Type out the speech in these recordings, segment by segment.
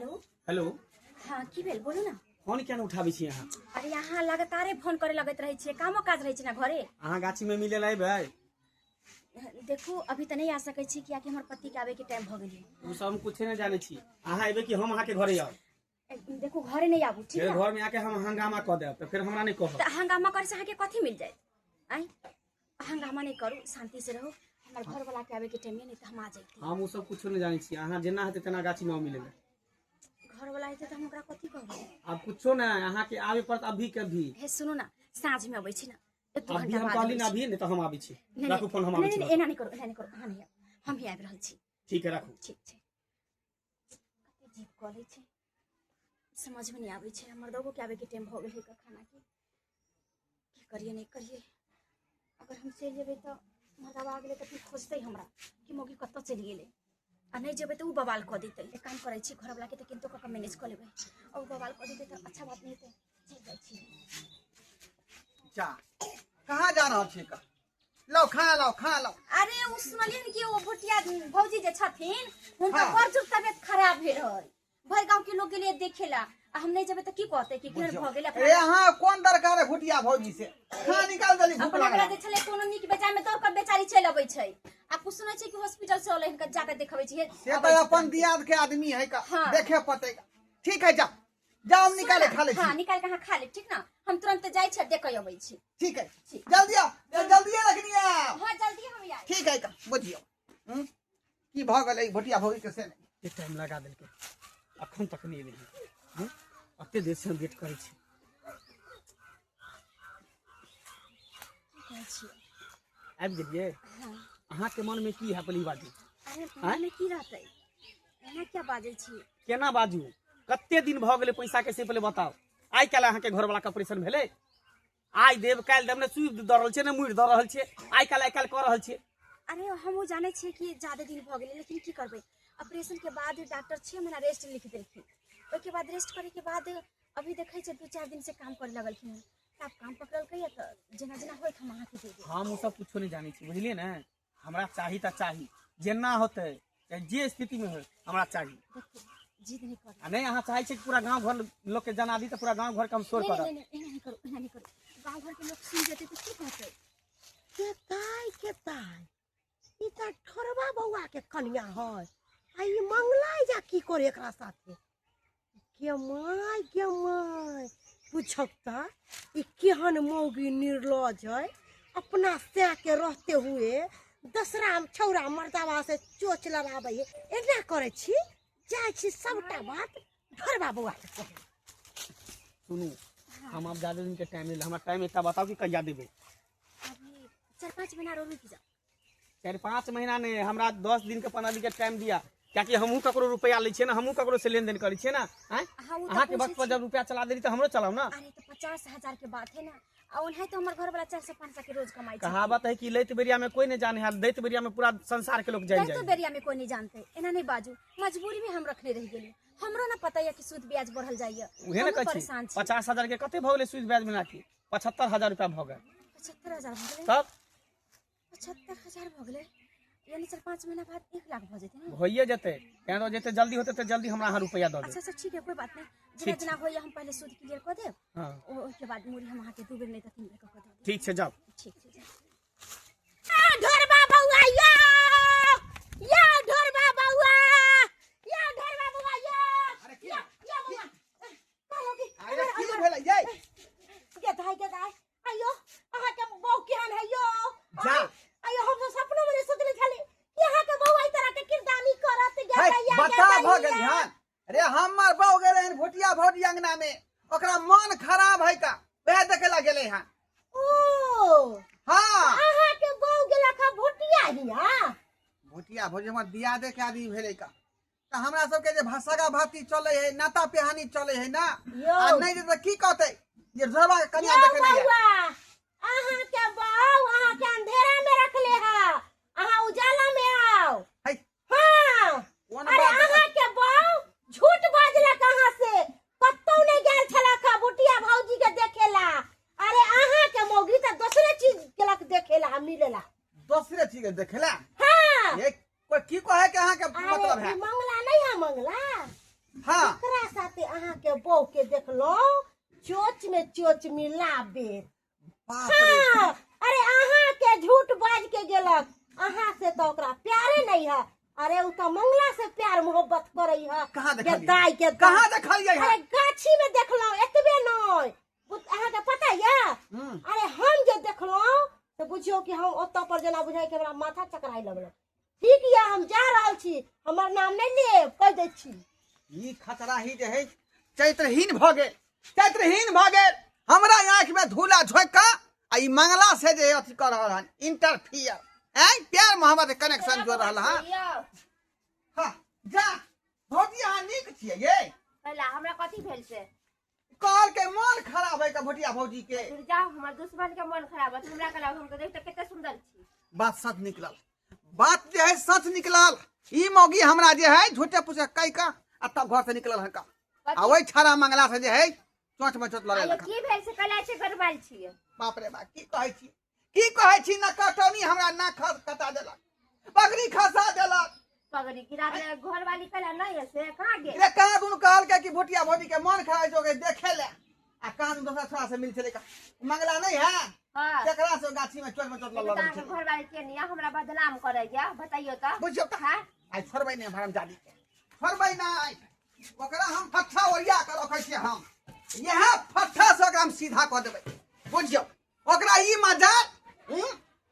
Hello. Hello. हाँ, की भेल बोलू ना। फोन किया नहीं उठाबै छी अहाँ? अरे अहाँ लगातारे फोन करे लगैत रहै छियै, कामो काज रहै छै ना घरे। अहाँ गाछी में मिले ला अयबै? देखू अभी तऽ नहि आ सकै छी कियाकि हमर पति के आबे के टाइम भऽ गेलै। ओ सब हम कुछे नहीं जानै छी। अहाँ अयबै कि हम अहाँके घरे आउ? देखू घरे नहीं आबू, ठीक फेर है? घर में आके हम हंगामा कऽ देब तऽ फेर हमरा नहीं कहब। तऽ हंगामा करे से अहाँके कथी मिल जायत? आँय, हंगामा नहीं करू, शांति से रहू। हमर घर वाला के आबे के टाइम नहीं तऽ हम आ जैती। हम ओ सब कुछो नहीं जानै छी। अहाँ जेना हेतै तेना गाछी में मिले ला। घर वाला हेतै तऽ हम ओकरा कथी कहबै? आब कुछो नहीं, अहाँके आबे पड़त अभी के अभी। हे सुनू ना, साँझ में अबै छी ना, एक दू अभी घंटा हम बाद कहली अबै ना छी। अभी नहीं तऽ हम आबै छी। नहीं, राखू फोन, हम आबै नहीं, छी। नहीं, एना नहीं करू, एना नहीं करू, अहाँ नहीं आउ, हम ही आबि रहल छी। ठीक है, राखू। ठीक छै। कते जीप कऽ लै छै, समझमे नहि आबै छै। हमर दगो के आबैके टाइम भऽ गेलै खाना के, की करियै नहि करियै। अगर हम चलि जेबै तऽ मर्दाबा आ गेलै तऽ फिर खोजतै हमरा कि मौगी कतऽ चलि गेलै, आ नहि जेबै तऽ ओ बवाल कऽ देतै। एक काम करै छी, घरवलाके तऽ किनको कऽ कऽ मैनेज कऽ लेबै, आ ओ बवाल कऽ देतै तऽ अच्छा बात नहि हेतै। चलि जाइ छी। जा, कहाँ जा रहल छी? का लाओ खाना, लाओ खाना लाओ। अरे ओ सुनलियै कि ओ भुटिया भौजी जे छथिन हुनका हाँ। बड़ तबियत खराब भेल रहै, भरि गांव के लोग गेलियै देखेला, आ हम नहीं जेबै तऽ की कहतै कि केहन भऽ गेलै। अरे अहाँ कोन दरकार है भुटिया भौजी से? खाना निकाल देली, भूख अपना लागल। जे छलै कोनो नीक बेजाय में दौड़ कऽ बेचारी चलि अबै छै, आ कुछ सुनै छै कि हॉस्पिटल से अलै हिनका जाके देखबै छै। से तऽ अपन दियाद के आदमी है का। हाँ। देखे पते का। ठीक है, जा जाओ, हम निकाले खा ले। हाँ, निकाल के अहाँ खा ले, ठीक ना? हम तुरंत जाइ छी देखे अबै छी। ठीक है। ठीक। जल्दी आओ, जल्दी रखनी आओ। हाँ, जल्दी हम आइ। ठीक है का बुझियो। की भऽ गेलै भुटिया भौजी के से नहि? एते टाइम लगा देलकै, अखन तक नहि एलै हँ। एते देर से हम वेट करै छी। की कहै छियै? आबि गेलियै? हाँ। अहाँके मनमे की है, पहिले ई बाजू। अरे मनमे की रहतै, एना क्या बाजै छी? केना बाजू? कते दिन भऽ गेलै पैसा के से पहिले बताउ। आइ काल्हि अहाँके घरवला के ऑपरेशन भेलै, आइ देब काल्हि देब, ने सुइ दऽ रहल छियै ने मुड़ि दऽ रहल छियै, आइ काल्हि आइ काल्हि कऽ रहल छियै। अरे हमहूँ जानै छियै कि ज्यादा दिन भऽ गेलै, लेकिन की करबै, ऑपरेशन के बाद डॉक्टर 6 महीना रेस्ट लिख देलखिन। ओहिके बाद रेस्ट करैके बाद अभी देखै छियै 2-4 दिन से काम करे लगलखिन हँ, तऽ आब काम पकड़लकै तऽ जेना जेना होइत हम अहाँके दे देब। हम ओ सब कुछो नहीं जानै छी, बुझलियै ने? हमरा चाही तऽ चाही, जेना होतै चाहे जे स्थितिमे होय हमरा चाही। देखू जिद नहीं करू। आ नहि अहाँ चाहै छियै कि पूरा गाँव घर लोकके जना दी तऽ पूरा गाँव घरके हम शोर नहीं करब। नहीं नहीं, एना नहीं करू, एना नहीं करू, गाँव घर के लोग सुन जेतै तऽ की कहतै? के ताइ के ताइ, ई तऽ ठोरबा बौआ के कनिया है, आ ई मंगला जा की करे एकरा साथे? के my के my, पूछब तऽ ई केहन मौगी निर्लज है, अपना सै के रहते हुए दसरा छौड़ा मर्दावा से चोच लड़ाबै है। एना करै छी, जाइ छी सबटा बात ढोरबा बौआ के कहै। सुनू, हम आब ज्यादा दिन के टाइम नहीं, हमरा टाइम एकटा बताउ कि कहिया देबै। अभी 4-5 महीना रुकि जाउ। 4-5 महीना नहीं, हमरा 10 दिन के 15 दिन के टाइम दिया, कियाकि हमहूँ ककरो रुपया लै छियै ने, हमहूँ ककरो से लेनदेन करै छियै ने। आँय, हाँ, ओ तऽ अहाँके पूछै वक्त पर छी। जब रुपया चला देली तऽ हमरो चलाउ ना। अरे तो 50,000 के बात है ना, आ ओनाहि तो हमर घर वाला 400-500 के रोज कमाई छै। कहावत है कि लैत बेरिया में कोई नहीं जाने है, दैत बेरिया में पूरा संसार के लोग जान दैतो जाए। बेरिया में कोई नहीं जानते, एना नहीं बाजू, मजबूरी में हम रखने रह गेली, हमरो ना पता है कि सूद ब्याज बढ़ल जाइए। उहे ने हमहूँ कहै छी। परेशान छी। 50,000 के कते भऽ गेलै सूद ब्याज मिला के? 75,000 रुपया भऽ गेल। 75,000 भऽ गेलै? तब 75,000 भऽ गेलै, यानी 4-5 महीना बाद 1 लाख भऽ जेतै ने? होइए जेतै, तेँ जते जल्दी होतै तऽ जल्दी हमरा अहाँ रुपया दऽ देब। अच्छा अच्छा ठीक है, कोई बात नहीं, जेना ठीक जेना होइए हम पहले सूद क्लियर कऽ देब। हाँ। ओहिके बाद मुड़ी हम अहाँके 2 बेर नहि तऽ 3 बेर कऽ कऽ दऽ देब। ठीक छै, जाउ। ठीक छै, जाउ। ढोरबा बौआ यो, यो ढोरबा बौआ, यो ढोरबा बौआ यो। अरे की यो, यो बौआ, कहलो कि अरे की भेलै यै? गे दाइ, गे दाइ, आइयो अहाँके बहू केहन है यो? जा। आइयो हम सब सपनो में नहीं सोचले छली कि अहाँके बहू एहि तरह के किरदानी करत। गे है, दैया, गे बता भऽ दैया। गेल हन। अरे हमर बहू गेलै हन भुटिया भौजी अंगना में, ओकरा मन खराब है का वएह देखे ला गेलै हन। ओ हाँ। अहाँके बहू गेलक हन भुटिया हिया? भुटिया भौजी हमर दियादे के आदमी भेलै का, तऽ हमरा सबके जे भसगा भाती चलै है, नाता पेहानी चलै है ना। यौ। आ नहि जे तऽ की कहतै जे झोरबा के कनिया यौ देखे नहि बौआ, अहाँके बहू अहाँके अंधेरा में रखले है, अहाँ उजाला में आओ। है। हाँ। कोन अरे बात? अहाँके बहू झूठ बाजलक अहाँ से, कतौ नहीं गेल छलक हँ भुटिया भौजी के देखेला। अरे अहाँके मौगी तऽ दोसरे चीज गेलक देखेला मिलेला। दोसरे चीज के देखेला? हाँ। ये कोई की कहे के अहाँके अरे मतलब है? ई मंगला नहीं है मंगला? हाँ। एकरा साथे अहाँ के बहू के देखलहुँ चोच में चोच मिलाबे। बाप रे। हाँ, अरे अहाँ के झूठ बाज के गेलक, अहाँ से तो ओकरा प्यारे नहीं है। अरे उ तो मंगला से प्यार मोहब्बत करे है। कहाँ के देखलियै? दाई के दाई। कहाँ देखलियै अरे गाछी में देखलहुँ, एतबे नहीं, अहाँ के पता ये? अरे हम जे देखलहुँ तो बुझियौ कि हम ओतऽ पर जेना बुझाइ कि हमरा माथा चकराइ लगल। ठीक ये, हम जा रहल छी, हमर नाम नहीं लेब, कहि दै छी। ई खतरा ही जे है चैत्रहीन भऽ गेल, चैत्रहीन भऽ गेल। हमरा आँखि में धूला झोंकि कऽ आ ई मंगला से जे अथी कऽ रहल हन इंटरफियर, आँय प्यार मोहब्बत के कनेक्शन जोड़ रहल हन। हाँ जा भौजी, अहाँ नीक छियै ये? पहला हमरा कथी भेल से कहल के मन खराब है का भोटिया भौजी के? दूर जाओ, हमर दुश्मन के मन खराब है, हमरा खराब, हम तो देख त कते सुंदर छी। बात सच निकलल, बात जे है सच निकलल। ई मौगी हमरा जे है झूठे पूछे कह का आ तब घर से निकलल हन का, आ ओहि छाड़ा मंगला से जे है चोंच में चोंच लड़े आयो, लखन। की भेल से कला छै गड़बड़ छी? बाप रे बाप, की कहै छी, की कहै छी? न कटौनी हमरा ना खस कटा देलक, पगड़ी खसा देलक। पगड़ी गिरा दे घर वाली कला नहीं है से कहाँ गेल? रे कहाँ दुनू कहल के कि भोटिया भौजी के मन खराब छै ओकरे देखे ले, आ कहाँ दुनू दोसर छोरा से मिल छलै का मंगला नहीं है? हाँ। तेकरा से गाछी में चोट में चोट लड़ तऽ अहाँके छलै। घर वाली के नहीं हमरा बदनाम करैया, बताइयो तऽ। बुझियौ तऽ। हाँ? आइ छोड़बै नहि हरामजादी के, छोड़बै नहि ओकरा। हम फट्ठा ओरिया कऽ रखै छियै, हम इएह फट्ठा से ओकरा हम सीधा कऽ देबै। बुझियौ ओकरा ई मजा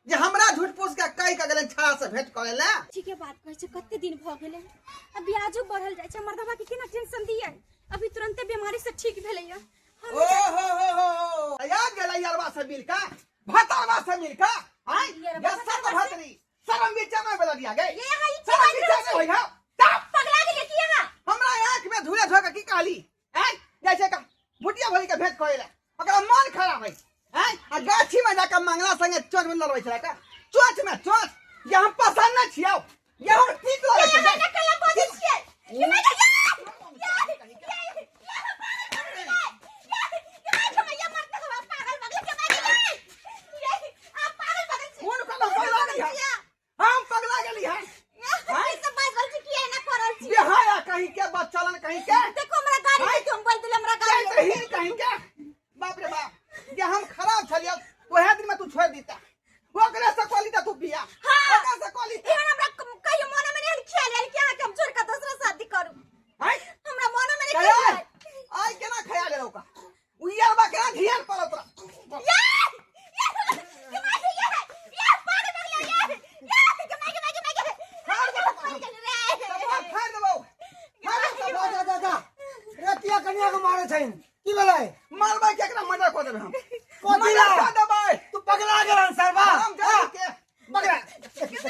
जे हमरा झूठ पूछ के कहि के गेलै छड़ा से भेंट करे ले। ठीके बात कहै छै, कते दिन भऽ गेलै आ ब्याजो बढ़ल जाइ छै। मर्दबा के केना टेंशन दियै? अभी तुरंते बीमारी से ठीक भेलैया। हम ओ हो हो हो, याद गेलै यरवा से मिल का भतरवा से मिल का आय यरवा ये सब भतरी शरम बीचा में बदल दिया गए। ये अहाँ ई की शरम बाजि बीचा रहल में छी? होई हा तब पगला गेलियै की अहाँ? हमरा आंख में धुले धो के की कहली? आय जैसे का भुटिया भरी के भेंट करे ले ओकरा मन खराब है आय, आ गाछी में जाके मंगला संगे चोट में लड़बै छलै का चोट में चोट। ये हम पसंद नहीं छियौ, ये हम ठीक लगै छै। अहाँ ने कला बाजै छियै? ये माय गे, ये, ये, ये, ये, कोन कहलहुँ पगला गेली हन? हम पगला गेली हन? बेहाया कहीं के, बच्चलन कहीं के, चैत्रहीन कहीं के। बाप रे बाप, जे हम खराब छलियौ ओहे दिन में तू छोड़ दीता, ओकरे से कऽ लीता तू बियाह, ओकरे से कऽ लीता। आँय? कहिया? आइ केना खया गेलौ का उ यारबा, केना धियान पड़ल तोरा? तब फाड़ देबौ, फाड़ देबौ। जा जा जा जा रे, किया कनिया के मारे छैन? की भेलै? मारबै के, एकरा मर्डर कऽ देबै हम। कथी मर्डर ला? कऽ देबै। तू पगला गेलन सरबा। हम जानी के पगला देखि रे।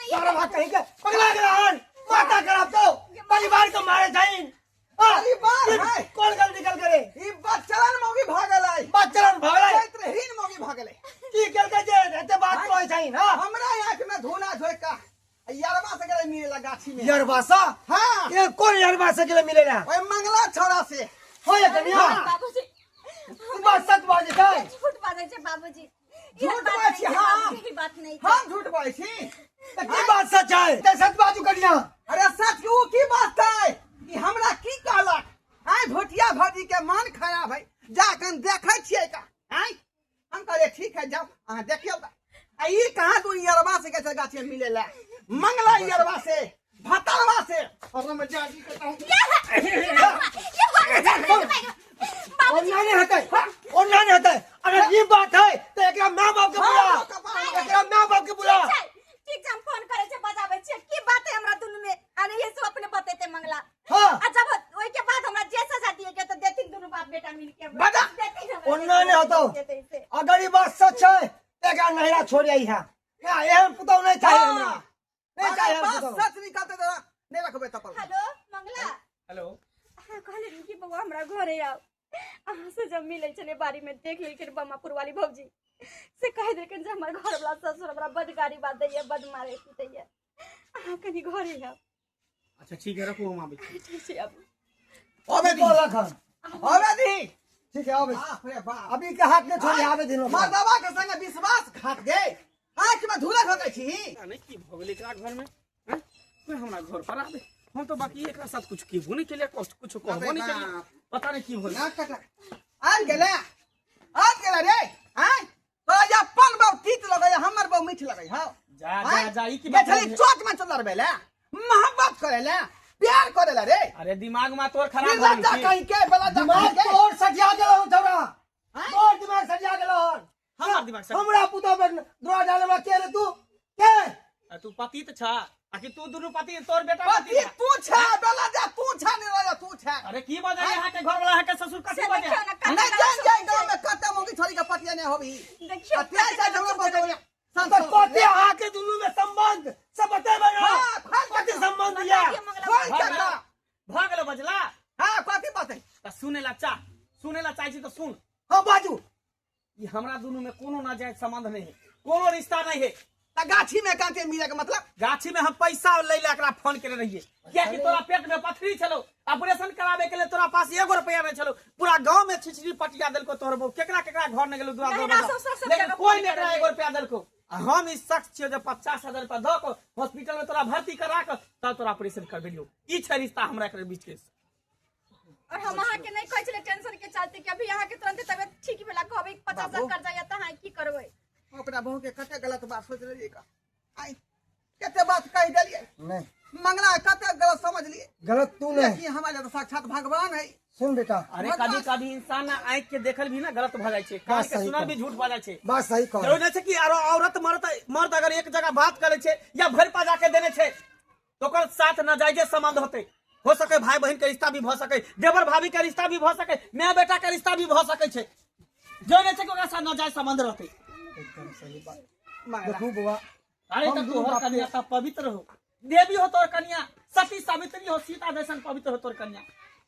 सरबा कहीं के पगला गेलन, माथा खराब तो परिवार के मारे छैन। परिवार है। कौन गलती निकल करे? ई बच्चलन मौगी भऽ गेलै, बच्चलन भगलै। चैत्रहीन मौगी भऽ गेलै। की केलकै जे एते बात कहै छैन? हां, हमरा आँख में धूला झोंकि कऽ यरबा से गेलै मिले ला गाछी में। यरबा सा? हाँ। ये कौन यरबा से गेलै मिले ला? ओए मंगला छौड़ा से। हो ये कनिया, बाबूजी, ई बात सच बाजै छै? झूठ बाजै छै बाबूजी। झूठ बाजै छी? हाँ। ई बात नहीं छै। हम झूठ बाजै छी? तऽ की बात सच है? तऽ सच बाजू कनिया। अरे सच के ऊ की बात है? ई हमरा की कहलक, आइ भोटिया भौजी के मन खराब है, जा कन देखै छियै का। आइ हम कहलियै ठीक है, जाओ अहाँ देखियौ का। आ ई कहाँ दूर यरबा से गेल छै गाछी में मिले ला मंगला यरबा से भतरवा से और हम जाजी के कहूं। ओना नहीं हेतै, ओना नहीं हेतै। अगर ई बात है तऽ एकरा माय बाप के बुला, हाँ, कपार। एकरा माय बाप के बुला। ठीक छै, हम फोन करै छै, बजाबै छियै, की बात है हमरा दुनू में, अरे ये सब अपने बतेते मंगला। हाँ। आ जब ओहि के बाद हमरा जे सजा दिए के तो देथिन दुनू बाप बेटा मिल के हमरा। बजा। देथिन हमरा। ओना नहीं होतो। देतै से। अगर ई बात सच है तऽ एकरा नहिरा छोड़ आई है। एहन पुतहु नहीं चाहिए हमरा, नहीं चाहिए अगर एहन बात पुतहु। सच निकलते तोरा नहीं रखबै तपल। हेलो मंगला। हेलो। अहाँ कहले रही कि बौआ हमरा घरे आओ, अहाँ से जब मिलै छलै बाड़ी में देख लेलखिन बमापुर वाली भौजी से, कहि देलखिन जे हमर घरवला ससुर हमरा बड गारी बात दैया, बड मारे पीटैया, अहाँ कनि घरे आउ। अच्छा ठीक है, रखू, हम आबै छी। ठीक छै, आबू। अबे दी। बोलक हन। अबे दी। ठीक है, आबै। बाप रे बाप, अभी के हाथ में छोड़ी, आबे दिन। मर्दवा के संगे विश्वास घात गए। आँख में धूला ठोकै छी। पता नहीं की भऽ गेलै एकरा घर में, हैं? कोई हमरा घर पर आबे, हम तो बाकी एकरा साथ कुछ केबो नहीं केलियै, कुछ कहबो नहीं केलियै, पता नहीं की भऽ गेलै। नाक कटला आबि गेलै, आबि गेलै रे। आँय तोरा अपन बहु तीत लगै, हमर बहु मीठ लगै हौ। जा जा जा, ई की बात छली? चोट में चल रहे ला, मोहब्बत करे ला, प्यार करे ला रे। अरे दिमाग में तोर खराब भऽ निर्लज्जा गेल की? कहीं के बेला जा दिमाग कहीं के। तोर सठिया गेल हन छौड़ा, आँय? तोर दिमाग सठिया गेल हन। हमर दिमाग सठिया- हमरा पुतोह पर दुरा डाले वाला के रे तू? के आ तू पति त छा, आखिर तू दुनू पति, तोर बेटा पति पति। तू छा बेला जा, तू छा निर्लज्जा, तू छा। अरे की बजे यहाँ के घर वाला के ससुर कथी से बजे? देखियौ ने, कते नहीं गलत जान जाए सोचै गाँव छै। में कते मौगी छोरी के पतिया नहीं होबी। देखियौ आ तें जाय हमरा बतौले। तो कते अहाँ के दुनू में संबंध सब बतेबै ना? हाँ, खोल के कते संबंध या? बताइए मंगला खोल भऽ के गेलो, का। भऽ गेलो बजला। हाँ, कथी बात है? त सुने ला चाह, सुने ला चाहै छी त सुन। हाँ बाजू। ई हमरा दुनू में कोनो नाजायज संबंध नहीं है, कोनो रिश्ता नहीं है। त गाछी में कांटे मिले के मतलब? गाछी में हम पैसा लै ला एकरा फोन केने रहिए, कियाकि तोरा पेट में पथरी छलो, ऑपरेशन कराबे के लिए तोरा पास एगो रुपया नहीं छलो। पूरा गांव में छिछड़ी पटिया देलको तोहर बहू, केकरा केकरा घर नहीं गेलो दुआ नहिरा दुआ, ससुर सब लेकिन जगह कोई फोन नहीं एकरा करलियै। एगो रुपया देलको। आ हम ई शख्स छियो जे 50,000 रुपया दऽ के हॉस्पिटल में तोरा भर्ती करा के तब तोरा ऑपरेशन करबेलियो। ई छै रिश्ता हमरा एकर बीच के। और हम अहाँ के नहीं कहै छलियै टेंशन के चलते कि अभी अहाँ के तुरंत तबियत ठीक भेला कहबै 50,000 बाबू। कर्जा या तऽ अहाँ की करबै? ओकरा बहू के कते गलत बात सोच लेलियै का, आइ कते बात कहि देलियै। नहीं मंगला कते गलत समझ लिए। गलत तू नहीं, लेकिन हमारे तो साक्षात भगवान है। सुन बेटा। अरे कभी कभी इंसान ना आँख के देखल भी ना गलत भऽ जाइ छै, कान के सही सुनल कहल। भी झूठ भऽ जाइ छै। बात सही कह। जरूरी नहि छै कि आरो औरत मर्द मर्द अगर एक जगह बात करै छै या भरि पा जाके देने छै तो ओकर साथ नाजायजे संबंध होते। हो सके भाई बहन के रिश्ता भी भऽ सके, देवर भाभी के रिश्ता भी भऽ सके, माय बेटा के रिश्ता भी भऽ सके छै। जरूरी नहि छै कि ओकरा साथ नाजायज संबंध रहते। एकदम सही बात। मंगला। देखू बौआ, अरे हम तऽ दुनू तोहर बाप के- कन्या तऽ पवित्र हो, देवी हो तोहर कन्या, सती सावित्री हो, सीता जैसन पवित्र हो तोहर कन्या,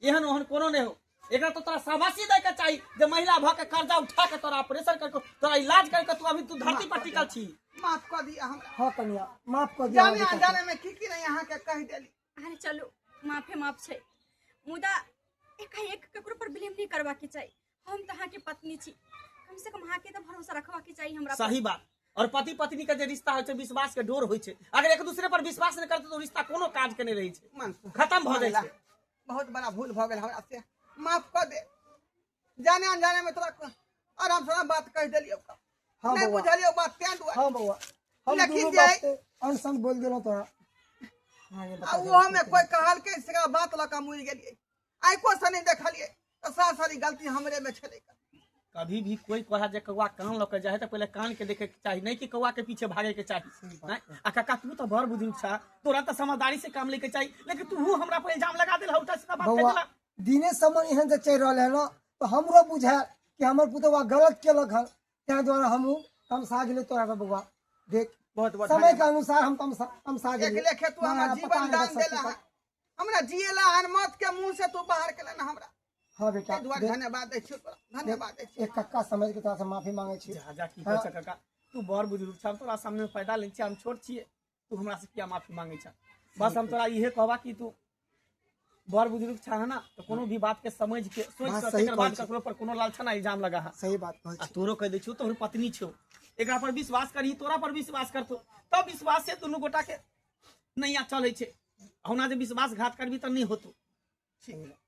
एहन ओहन कोनो नहि हो। एकरा तो तोरा शाबाशी दै के चाही जे महिला भऽ के कर्जा उठा के तोरा ऑपरेशन करके तोरा इलाज करके तू अभी तू धरती पर टिकल छी। माफ कर दिया हमरा। हाँ कन्या, माफ कर दिया जाने बेटा के। अनजाने में की की नहीं अहाँ के कहि देली। अरे चलू माफे माफ छै, मुदा एकाएक ककरो पर ब्लेम नहीं करबा के चाही। हम तऽ अहाँ के पत्नी छी, कम से कम अहाँ के तऽ भरोसा रखबा के चाही हमरा पर। सही बात। और पति पत्नी के जे रिश्ता होइ छै विश्वास के डोर होइ छै, अगर एक दूसरे पर विश्वास नहि करते तो रिश्ता कोनो काज के नहि रहै छै, मन खत्म भऽ जाइ छै। बहुत बड़ा भूल भऽ गेल हमरा से, माफ कर दे। जाने अनजाने में तोरा आराम से बात कहि देलियौ। हाँ नहीं बौआ। बुझलियौ बात तें दुआरे। हाँ बौआ, हम लेकिन दुनू जे- बाप के अनसन बोल गेलहुँ तोरा। हाँ, ये बता आ दे। ओहो में कोई कहलकै से बात लऽ कऽ मुड़ि गेलियै, आँखो से नहीं देखलियै, तऽ सारा सारी गलती हमरे में छलै। कभी भी कोई कहे जे कौआ कान लऽ के जाइ है तऽ पहिले कान के देखे के चाही, नहीं कि कौआ के पीछे भागे के चाही। नहीं? आ काका तू तऽ बड़ बुजुर्ग छा, तोरा तऽ समझदारी से काम लेके चाही, लेकिन तू हमरा पर इल्जाम लगा देला, उल्टा सीधा बात कह बौआ देला। दिने समय एहन जे चलि रहल है ना, तऽ हमरो बुझायल कि हमर पुतौआ गलत केलक हन, ताहि दुआरे हमहूँ तमसा गेलियै तोरा पर। बौआ देख, बहुत बहुत समय के अनुसार हम तमसा एक गेलियै। लेखे तू ना, हमरा पता जीवन नहीं दान सब देला कुछ। हन, हमरा जिएला हन, मौत के मुंह से तू बाहर केला ना हमरा। हाँ बेटा, ताहि दुआरे देख, धन्यवाद दै छियौ तोरा, धन्यवाद दै छियौ। एक कक्का समझ के तोरा से माफी मांगे छी। जा जा की कहै छ काका, तू बड़ बुजुर्ग छा, हम तोरा सामने पैदा लेने छी, हम छोट छियै, तू हमरा से किया माफी मांगे छा? बस हम तोरा इहे कहबा कि तू बड़ बुजुर्ग छा है ना, तो कोनो भी बात के समझ के सोच बात के सही तकर बाद कहै छी। ककरो पर कोनो लालछना इल्जाम लगा हा। सही बात कहै आ छी। तोरो कह दै छियौ, तोहर पत्नी छौ, एकरा पर विश्वास करही, तोरा पर विश्वास करतौ, तब विश्वास से दुनू गोटा के नैया चलै छै। अहुना जे विश्वासघात करबी तऽ नहि होतौ। ठीक है।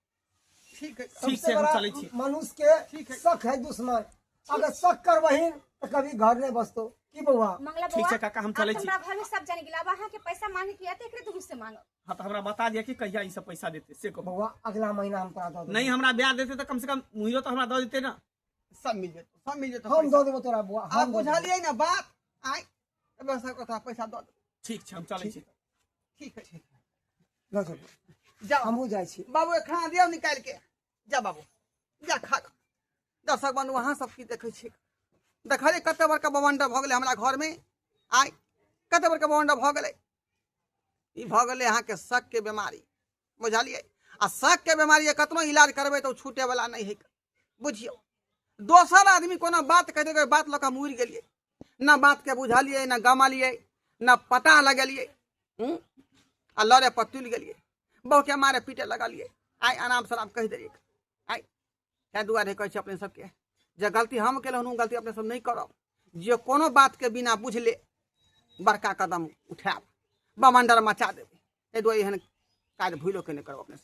ठीक सबसे छै, हम बड़ा चलै छी। मनुष्य के शक है दुश्मन, अगर शक करबहिन तऽ कभी घर नहीं बसतो। की बौआ? मंगला ठीक बौआ, छै काका, हम आब चलै तऽ छी। हमरा घर में सब जानि गेल, आब अहाँ के पैसा मांगे के या तऽ एकरे दुनू से मांगब। हाँ तऽ हमरा बता दिअ कि कहिया ई सब पैसा देते से कहू। बौआ अगला महीना हम तोरा दऽ देबौ। नहीं हमरा ब्याज देते तऽ कम से कम मुहियो तऽ हमरा दऽ देते ना। सब मिल जेतौ, सब मिल जेतौ हम पैसा। दऽ देबौ तोरा बौआ, आब हम दऽ देबौ। बुझलियै ना बात, आइ बस तोरा पैसा दऽ देबौ। ठीक छै, हम चलै छी। ठीक है, ठीक है, लऽ चलू। जाओ। हमहूँ जाइ छी। बाबू खाना दियौ निकालि के, जा बाबू जा खा। दर्शक बन्धु अहाँ सब की देखै छी? देखलियै कते बड़का बवंडर भऽ गेलै हमरा घरमे, आइ कते बड़का बवंडर भऽ गेलै। ई भऽ गेलै अहाँके शक के बीमारी, बुझलियै? आ शक के बीमारी कतनो इलाज करबै तऽ ओ छूटैवला नहि है, बुझियौ। दोसर आदमी कोनो बात कहि देलकै, बात लऽ कऽ मुड़ि गेलियै, ना बात के बुझलियै, ना गमलियै, ना पता लगेलियै, आ लड़े पर तुलि गेलियै, बहुके मारे पीटे लगलियै, आइ आराम सराम कहि देलियै। आइ ताहि दुआरे कहै छी अपने सबके, जे गलती हम केलहुँ ओ गलती अपने सब नहि करब। जे कोनो बातके बिना बुझले बड़का कदम उठायब, बमंडर मचा देबै। एहि दुआरे एहन काज भूलो के नहि करब अपने।